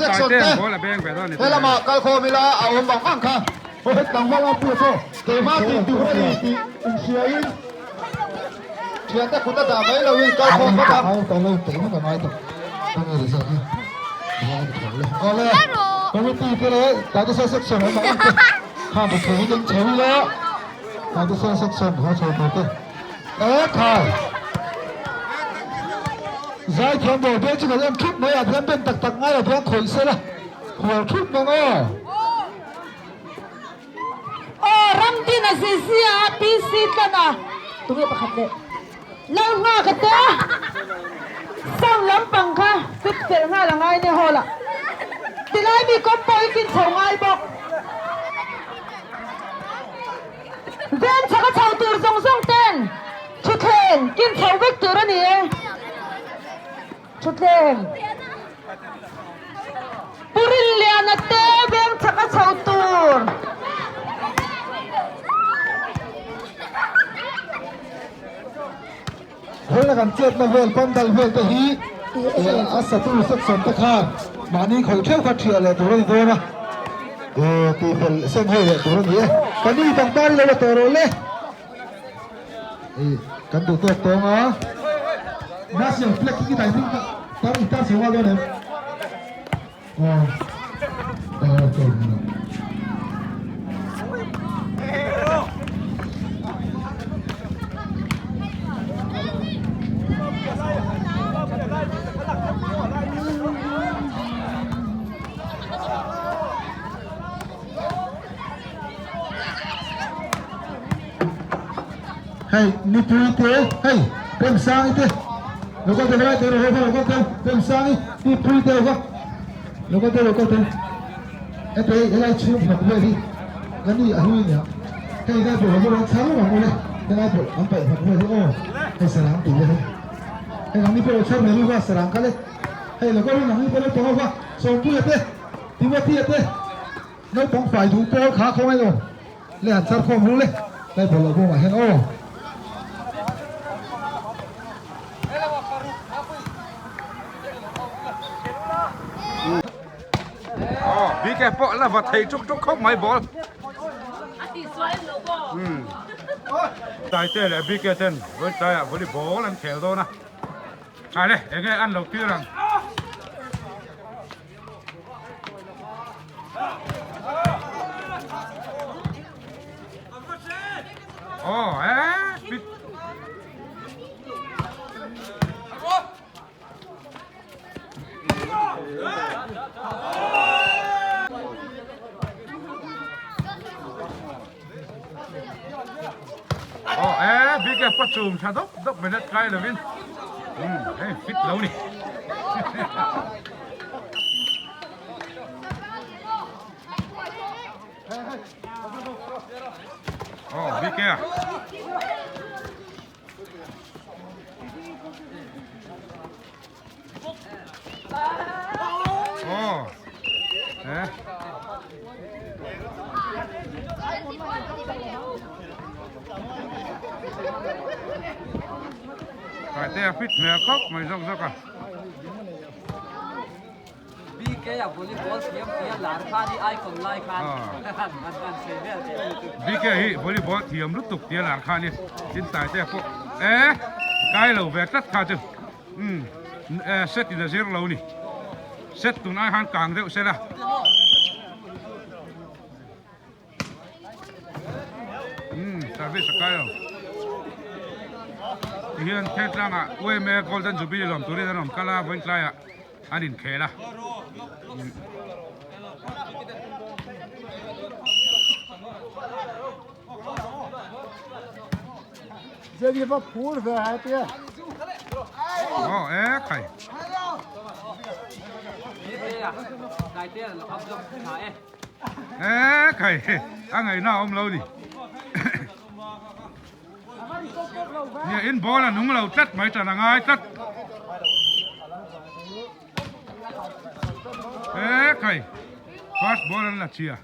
Section te he lamah kalkhawm ila a awm ang ang kha tlangval a pu chu keimah tih tur a ni tih inhria in thiante kut a dah mai loin kalkhawm vat a. Awle committee te leh Taitesa section awm ang ang te khan bu chho in chho ila Taitesa section haw chho tur te. E khai! Zaithiam bawr ber chu kan en thup mai a, tihian ben tak tak ngai lo tihian khawih se la, hual thup mai ang aw. Aw Ramdin a zi zi a PC tlan a tunge pakhat leh lo nghak a te sound lampang kha fit fel nghal a ngai nia hall ah tilai mi compo hi kin chho ngai bawk. Veng chhak a chho tur zawng zawng ten thutthleng kin chho vek tur a ni e. Thutthleng Pu Rinliana te veng chhak a chho tur. Hela kan chetna vel pandal vel te hi a satu section te khan mahni khawih theuh kha thiah leh tur a ni dawn a, tih fel seng hawi leh tur a ni e. Ka ni pangpar i lo la tawh rawh le. Kan duh tawk tawng a. National flag hi dai ding tar i tar chho nghal dawn em? Aw. Aw. Hei nipui te hei Pemsangi te lo kal te helai te lo kal lo kal te Pemsangi nipui te lo kal lo kal te lo kal te hete helai chhung hnawk vel hi ka ni a hlui nia hei helai pawh lo an chhar ang ule helai pawh an paih hnawk vel hi aw hei sarang tih vel hi hei nangni pawh lo chhar ve luka sarang kal e hei lo kal u nangni pawh lo tawng ho kha Sawmpuia te Timothy-a te Naupang fai duh pawl kha khawngaih lo le han char khawm ru le lai bawlh loh bawmah hian aw. Aw BK pawh la va thei tuk tuk khawp mai ball. Taite leh BK ten vawi tlaiah volleyball an khel dawn a. Thaile enge an lo tir ang. Oh, eh, fit. Oh, eh, big e pachum tha dop dop minute kai lovin. Hei fit lo ni. Oh, BK à. Oh. Eh. Taite a fit hmel khawp mai zawk zawk a. BK a volleyball thiam tia lar khan i icon lai khan han han sei vel teh. BK hi volleyball thiam lutuk tia lar khan i tin Taite pawh e kai lo ve tlat kha chu umm set in a zir lo ni. Set tun ai khan kang deuh sela. Umm service a kai lo tihian Thengtlangah UMA Golden Jubilee lawm turin an awm kal a vawiin tlaiah an inkhel a. Aw e khai. E khai a ngaihna a awm lo ni. Nia in ball a nung lo tlat mai tan a ngai tlat. E khai first ball an la chhia.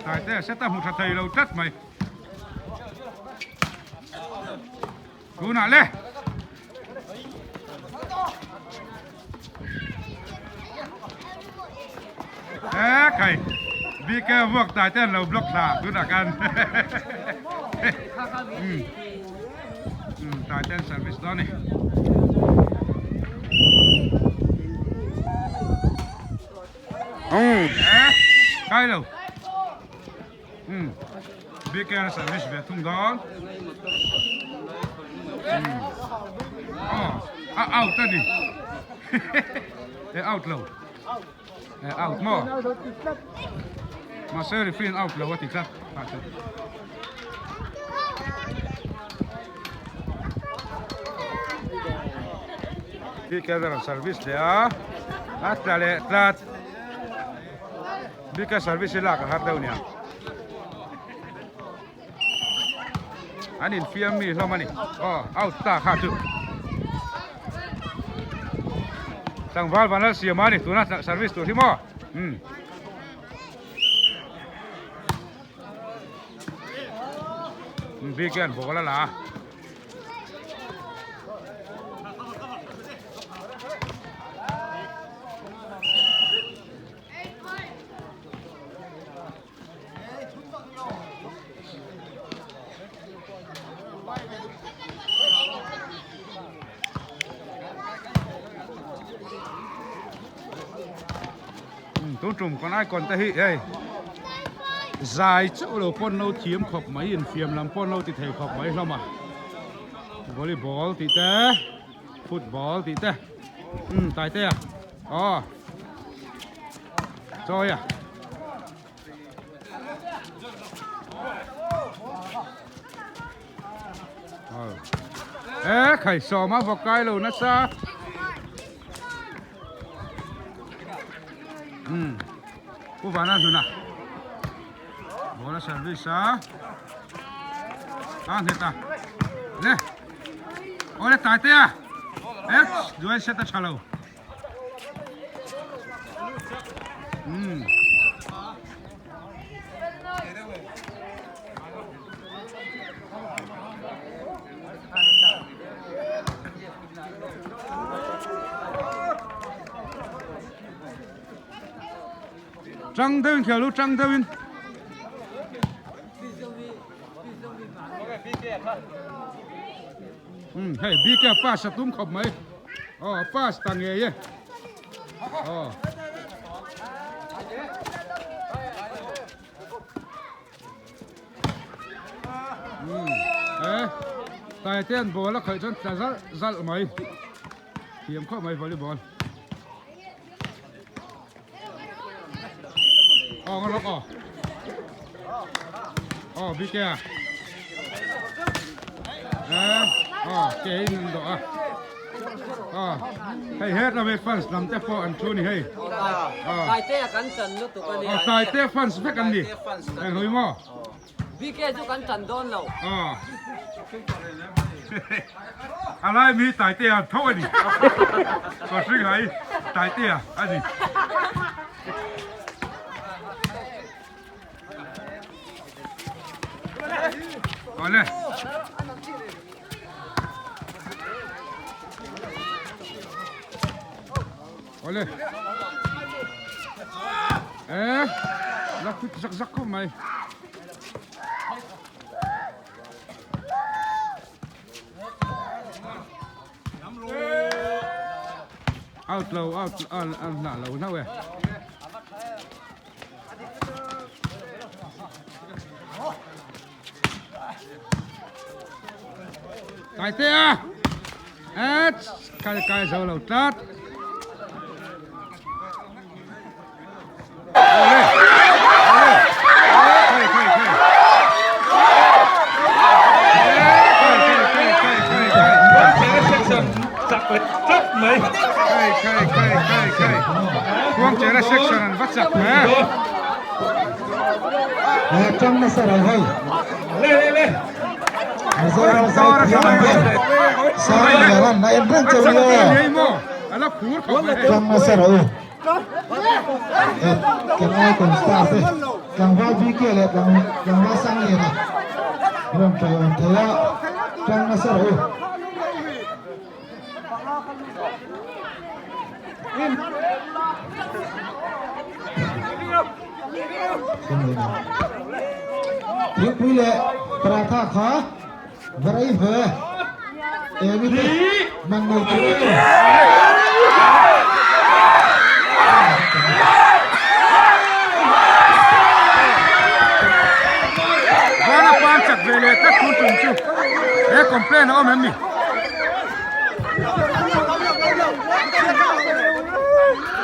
Taite set a hmu tha thei lo tlat mai. Tunah le. Ê khai BK vuak tai ten lo block thla tunah khan. Um tai ten service dawn ni. Um ê kai lo. Um BK na service ve thung dawn. Um oh a out a ni. E out lo. E out maw. Mahse referee in out lo a ti tlat tah chu. BK a rawn service leh a a tla leh tlat. BK service hi lak a har deuh nia. An infiam mi hlawm a ni. Aw out ta kha chu. Tlangval van lal siam a ni tuna service tur hi maw. Um. Bike an ball a la a. Tun tum kan icon te hi hei zai chauh lo pawn lo thiam khawp mai infiam lam pawn lo ti thei khawp mai hlawm a volleyball tih te football tih te umm Taitea aw. Chawi a. Ê khai sawm a vawk kai lo nasa. Um. Pu Vana hluna. Bola service a. A nghet a. Le. Ole tai te a. X duai set a tha lo. Tang deuhin khel u tang deuhin. Hei BK pass a tum khawp mai. Aw pass ta ngei e. Aw. E tai te an ball a khalh chuan tla zalh zalh mai. Thiam khawp mai volleyball. Aw ngan lawk aw. Aw BK a. Eh aw ke in an dawh a. Aw hei het lame fans lam te pawh an thu ni hei. Aw Taitea kan chan lutuk a ni. Aw Taitea fans vek an ni. Eng hui maw? BK chu kan chan dawn lo. Aw. A lai mi Taitea an tho a ni. Ka hring hai Taitea a ni. Awle. Awle. Eh, la khut zak zak khawp mai. Out lo, out, an hlah lo hlauh e. Taitea! Et! Kai kai zo lo tlat. Ole! Ole! Kai kai kai. Kai kai kai kai kai kai. Section chak leh tlat mai. Kai kai kai kai kai. Khuangchera section an va chak mai a. He tang nasa ro hei. Le le le. Mizoram zai thiam ang te. Sang lian an en reng cheu nia. Tang nasa ro. Kan icon star te. Tlangval BK leh Tlangval Sangliana rawn tawiawm thei a, tang nasa rawh u. Thingpui leh paratha kha va rei ve eng i te man nei tur a ni. Vana pan chak ve leh tlat tun tum chu he complain a awm em ni?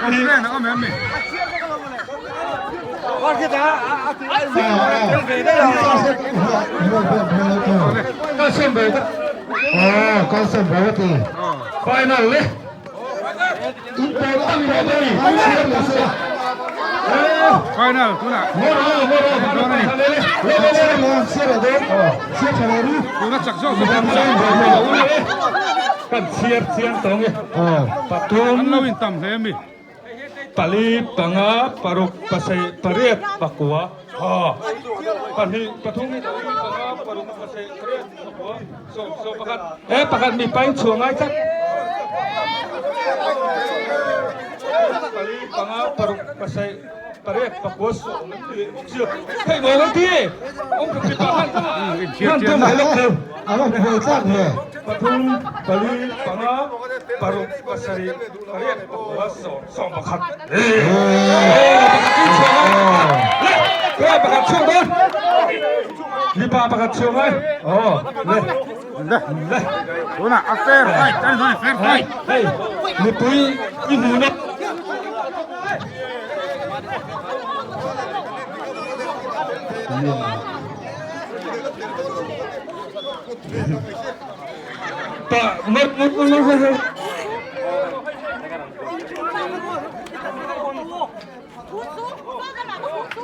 Complain a awm em ni? Final le. Final tunah dawn a ni. Tuna chak zawk zawk an Kan chhiar chiang tawng e. Pathum. An lo intam hle mi. Pali, panga, paruk, pasarih, pariat, pakua, ha, pahnih, pathum, pali, panga, paruk, pasarih, pariat, pakua, sawm, sawm, pakhat, he pakhat mi pain chhuah ngai tlat. Pali, panga, paruk, pasarih, pariat, pakua, sawm, hei maw kan ti, awm ka ti pah han tum hai lawk lo. A va hmuh tlak ve. Pathum, pali, panga, paruk, pasarih, Pariat pakua sawm sawm pakhat. Pakhat pakhat chhuak dawn. Mipa pakhat chhuak ai. Oh, le. Le. Le. Tuna a fair fight ani dawn fair fight. Hei, mipui i hmu na. Pa, ngot ngot ngot ngot.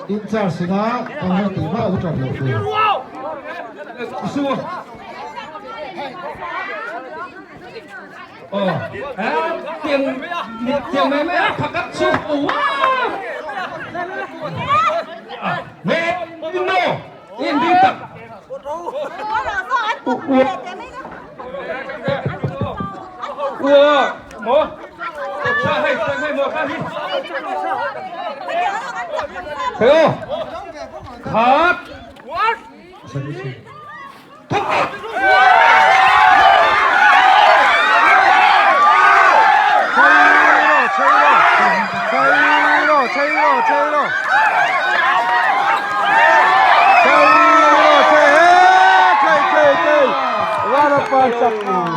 In charge singa kan hman tih mah u tap loh tur. Ờ, tiền tiền mấy mấy thật cắt xuống. Nè, no, in đi tập. Ua, mo. Sa hay, sa hay mo ka hi. Thế không? Khát. Thúc. Chei lo, chei lo, chei lo, chei lo. Chei lo, chei, chei, chei, chei. What a punch up.